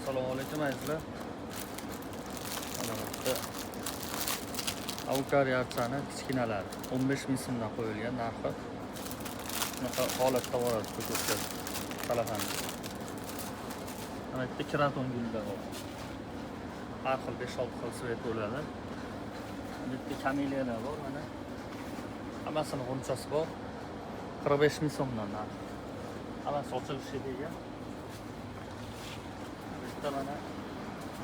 Assalomu alaykum azizlar. Mana bu yerda avokado archani kichkinalari 15 ming so'mdan qo'yilgan narxi. Shunaqa holatda boradi ko'katlar. Salafan. Mana bu yerda keraton gullar bor. Har xil 5-6 xil svet bo'ladi. Bu yerda kameliyalar bor mana. Hammasini g'unchasi bor. 45 ming so'mdan narxi. Hammasi ochilishi degan. Bu yerda mana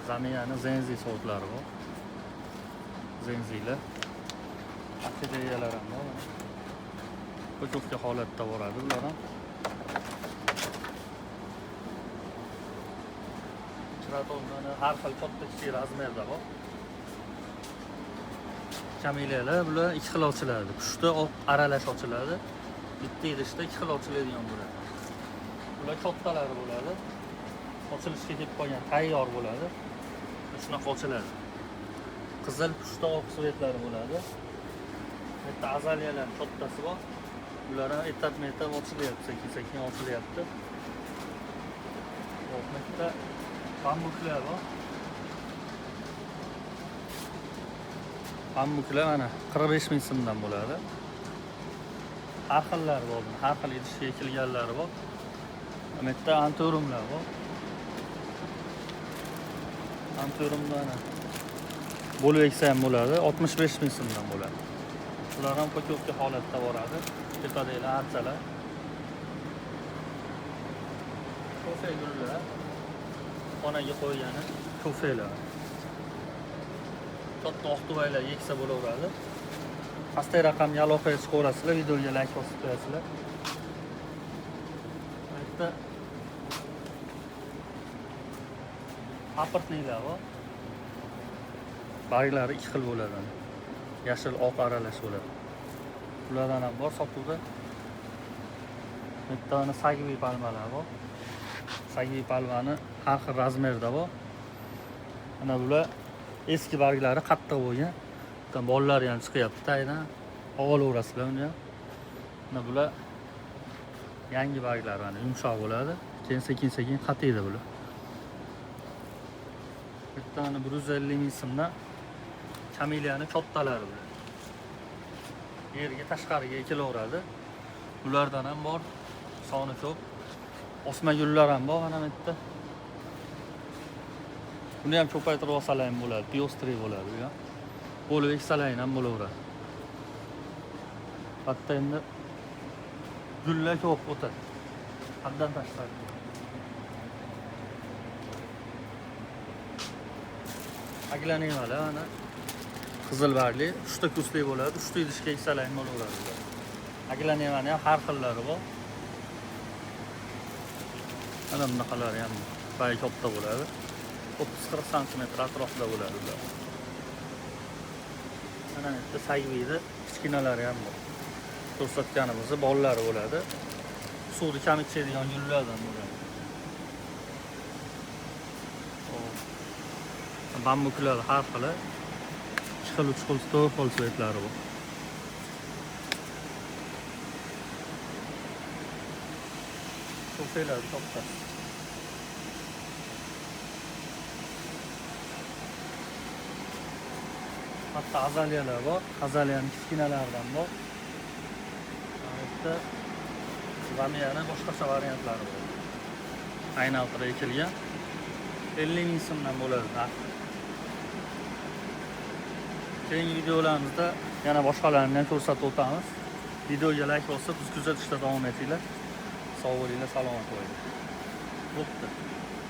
Zamiyani zenzi sortlari bor. Zenzilar. Orxideyalar ham bor. Ko'chuvchi holatda boradi ular ham. Keratonlar har xil katta kichik razmerda bor. Kameliyalar bular ikki xil ochiladi. Pushti oq aralash ochiladi. Bitta idishda ikki xil ochiladigan bo'ladi. Bular kattalari bo'ladi. Ochilishga kelib qolgan tayyor bo'ladi. Shunaqa ochiladi. Qizil, pushti, oq svetlari bo'ladi. Bitta azaliyalar kattasi bor. Bular ham etap-etap ochilyapti, sekin-sekin ochilyapti. Bitta bambuklar bor. Bambuklar mana 45 ming so'mdan bo'ladi. Har xillari bor, har xil idishga ekilganlari bor. Mana bitta anturumlar bor. Anturumlar mana bo'lib eksa ham bo'ladi, 65 ming so'mdan bo'ladi. Ular ham ko'kka holatda boradi. Tepadagi archalar. Kofe gullar. Xonaga qo'ygani kofelar. Katta oqtuvaylar eksa bo'laveradi. Pastdagi raqamga aloqaga chiqaverasizlar, videoga like bosib qo'yasizlar. Bu yerda papriklar bor. Barglari ikki xil bo'ladi. Yashil, oq aralash bo'ladi. Ulardan ham bor sotuvda. Bitta mana sagvi palmalar bor. Sagvi palmani har xil razmerda bor. Mana bular eski barglari qattiq bo'lgan. Bitta bollari ham chiqyapti tagidan. Olaverasizlar uni ham. Mana bular yangi barglar, mana yumshoq bo'ladi. Keyin sekin-sekin qatiydi bular. Bitta mana 150 ming so'mdan kameliyani kattalari bular. Yerga tashqariga ekilaveradi. Ulardan ham bor, soni ko'p. Osma gullar ham bor mana bu yerda. Buni ham ko'paytirib olsalar ham bo'ladi, piostri bo'ladi bu ham. Bo'lib eksalar ham bo'laveradi. Hatto endi gullar ko'p o'tadi. Haddan tashqari. Aglanemalar mana qizil bargli, 3 ta kusli bo'ladi, 3 ta idishga eksalar ham bo'laveradi. Aglanemani ham har xillari bor. Mana bunaqalari ham boya katta bo'ladi. 30-40 santimetr atrofida bo'ladi ular. Mana bu yerda sagviyni kichkinalari ham bor. Ko'rsatganimizni bollari bo'ladi. Suvni kam ichadigan gullardan bo'ladi. Bambuklar har xili, 2 xil, 3 xil, 4 xil svetlari bor. Ko'paylar katta. Hatto azaliyalar bor, azaliyani kichkinalaridan bor. Bitta zamiyani boshqacha variantlari bor. Aynaltira ekilgan. 50 ming so'mdan bo'ladi narxi. Keyingi videolarimizda yana boshqalarini ham ko'rsatib o'tamiz. Videoga like bosib, bizni kuzatishda davom etinglar. Sog' bo'linglar, salomat bo'linglar. Bo'pti.